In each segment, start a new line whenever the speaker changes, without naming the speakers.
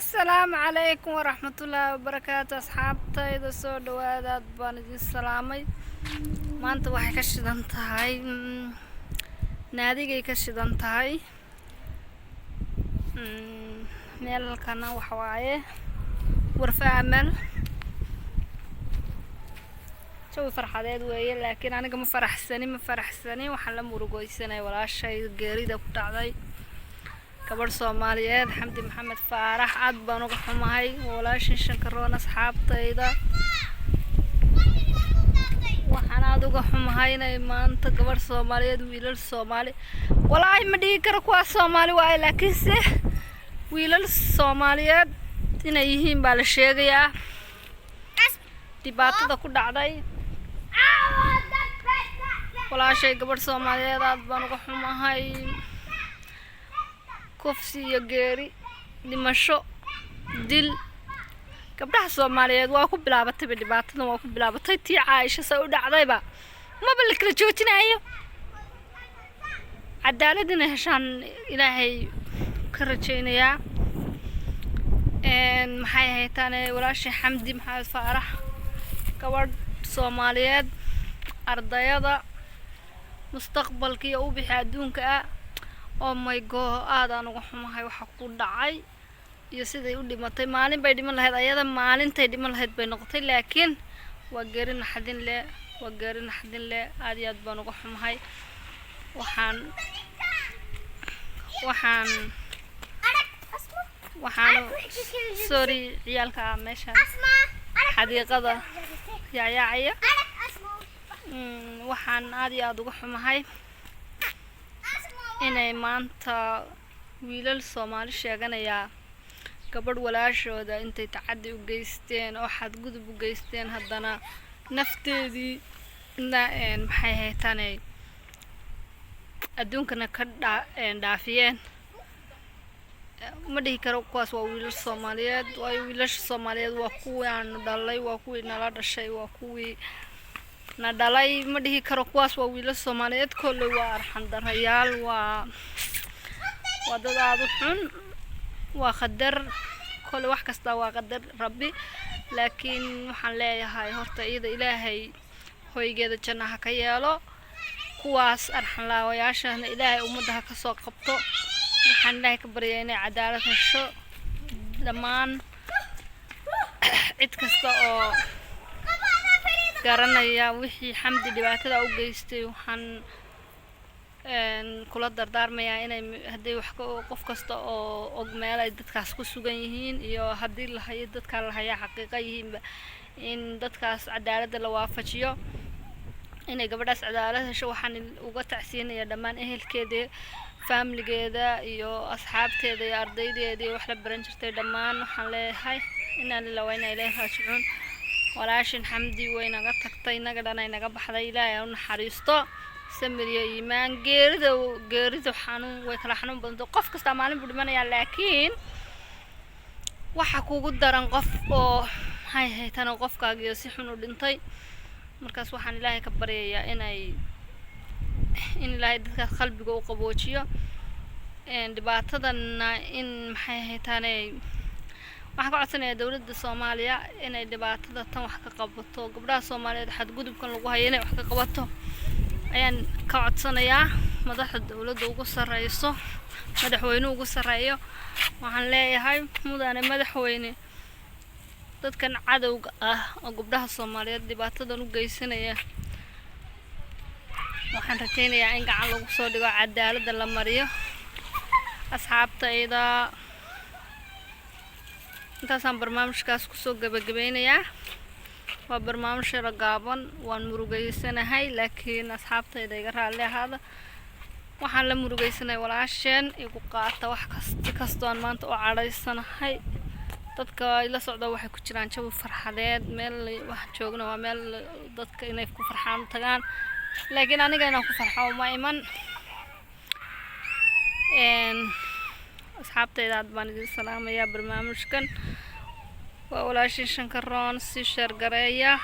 Asalaamu calaykum waraxmatullaahi wabarakaatu. Asxaabtayda, soo dhawaada, aad baan idin salaamay. Maanta waxay ka shidan tahay naadigay ka shidan tahay. Meel halkana waxa waaye Warfa Amal. Jawi farxadeed weeye, laakiin aniga ma faraxsani, ma faraxsani. Waxaan la murugeysanay walaashay geerida ku dhacday, gabadh Soomaaliyeed, Xamdi Maxamed Faarax. Aad baan uga xumahay walaashin Shankaroon. Asxaabtayda, waxaan aada uga xumahay inay maanta gabadh Soomaaliyeed, wiilal Soomaali, walaahi ma dhigi karo kuwaas Soomaali waaye, laakiinse wiilal Soomaaliyeed inay yihiin baa la sheegayaa dhibaatada ku dhacday walaashay, gabadh Soomaaliyeed. Aad baan uga xumahay kufsi iyo geeri, dhimasho, dil. Gabdhaha Soomaaliyeed waa ku bilaabatayba dhibaatadan, waa ku bilaabatay. Tii Caaisha say u dhacdayba maba la kala joojinayo. Cadaalad inay heshaan Ilaahay ka rajaynayaa. Maxay haytaane, walaashay Xamdi Maxamed Faarax, gabadh Soomaaliyeed, ardayada mustaqbalka iyo ubixi adduunka ah. Oh my God, aadaan uga xumahay waxa ku dhacay iyo siday u dhimatay. Maalin bay dhiman lahayd ayada, maalintay dhiman lahayd bay noqotay, laakiin waa geeri naxdin leh, waa geeri naxdin leh. Aad iyo aad baan uga xumahay. Waxaan sorry, ciyaalka meeshan xadiiqada yaayaacaya. Waxaan aad iyo aada uga xumahay inay maanta wiilal Soomaali sheeganayaa gabadh walaashooda intay tacaddi u geysteen oo xadgudub u geysteen, haddana nafteedii na maxay haytaanay adduunkana ka dhaafiyeen. Ma dhihi karo kuwaas waa wiilal Soomaaliyeed, waayo wiilasha Soomaaliyeed waa kuwii aanu dhalay, waa kuwii nala dhashay, waa kuwii na dhalay. Ma dhihi karo kuwaas waa wiilal Soomaaliyeed. Kolley waa arxan darayaal, waa dad aada u xun, waa qadar. Kolley wax kasta waa qadar Rabbi, laakiin waxaan leeyahay horta iyada Ilaahay hoygeeda janna ha ka yeelo, kuwaas arxan laawayaashana Ilaahay ummadda ha kasoo qabto. Waxaan Ilaahay ka baryaa inay cadaalad hesho dhammaan cid kasta oo garanaya wixii Xamdi dhibaatada u geystay. Waxaan kula dardaarmayaa inay hadday wax ka qof kasta oo og meel ay dadkaas ku sugan yihiin iyo haddii la hayo dadkaa la hayaa xaqiiqa yihiinba, in dadkaas cadaaladda la waafajiyo, inay gabadhaas cadaalad hesho. Waxaan uga tacsiinayaa dhammaan ehelkeeda, faamiligeeda iyo asxaabteeda iyo ardaydeeda iyo wax la baran jirtay dhammaan. Waxaan leeyahay inaa lillahi wa inaa ilayhi raajicuun. Walaashin Xamdi way naga tagtay, inaga dhan ay naga baxday. Ilaahay ha u naxariisto, samir iyo iimaan. Geerida xanuun way kala xanuun badantay. Qof kastaa maalin buu dhimanayaa, laakiin waxa kugu daran qof oo maxay haytana qofkaagiyo si xun u dhintay. Markaas waxaan Ilaahay ka baryayaa in Ilaahay dadkaas qalbiga u qaboojiyo. Dhibaatadana in maxay haytaane, waxaan ka codsanayaa dowladda Soomaaliya inay dhibaatada tan wax ka qabato. Gabdhaha Soomaaliyeed xadgudubkan lagu hayo inay wax ka qabato ayaan ka codsanayaa madaxda dowladda ugu sarreyso, madaxweynuhu ugu sarreeyo. Waxaan leeyahay, mudane madaxweyne, dadkan cadowga ah oo gabdhaha Soomaaliyeed dhibaatadan u geysanaya, waxaan rajaynayaa in gacan lagu soo dhigo, cadaaladda la mariyo. Asxaabtayda, intaasaan barnaamijkaas kusoo gabagabeynayaa. Waa barnaamij yaro gaaban. Waan murugeysanahay, laakiin asxaabtayda iga raalli ahaada. Waxaan la murugeysanahay walaasheen. Igu qaata wax kasta kastoon maanta u cadhaysanahay. Dadka ila socda waxay ku jiraan jawi farxadeed. Meel wax joogna waa meel dadka inay ku farxaan u tagaan, laakiin aniga inaan ku farxo uma iman. Asxaabtayda, aad baan idin salaamayaa. Barnaamijkan waa walaashin Shankaroon. Si share gareeya,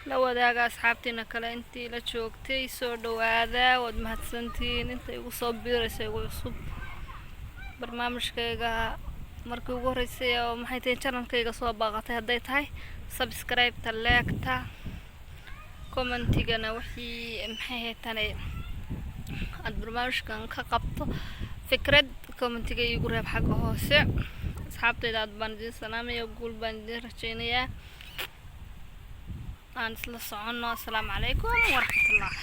la wadaaga asxaabtiina kale intii la joogtay. Soo dhawaada, waad mahadsantihiin inta igu soo biiraysa, igu cusub barnaamijkayga. Markii ugu horreysay oo, maxay tahay, channelkayga soo baaqatay hadday tahay, subscribe-ta, like-ta, commentigana wixii, maxay haytane, aad barnaamijkan ka qabto fikrad, commentiga iigu reeb xagga hoose. Asxaabtayda, aad baan idiin salaamaya, guul baan idiin rajaynayaa. Aan isla soconno. Asalaamu calaykum waraxmatullah.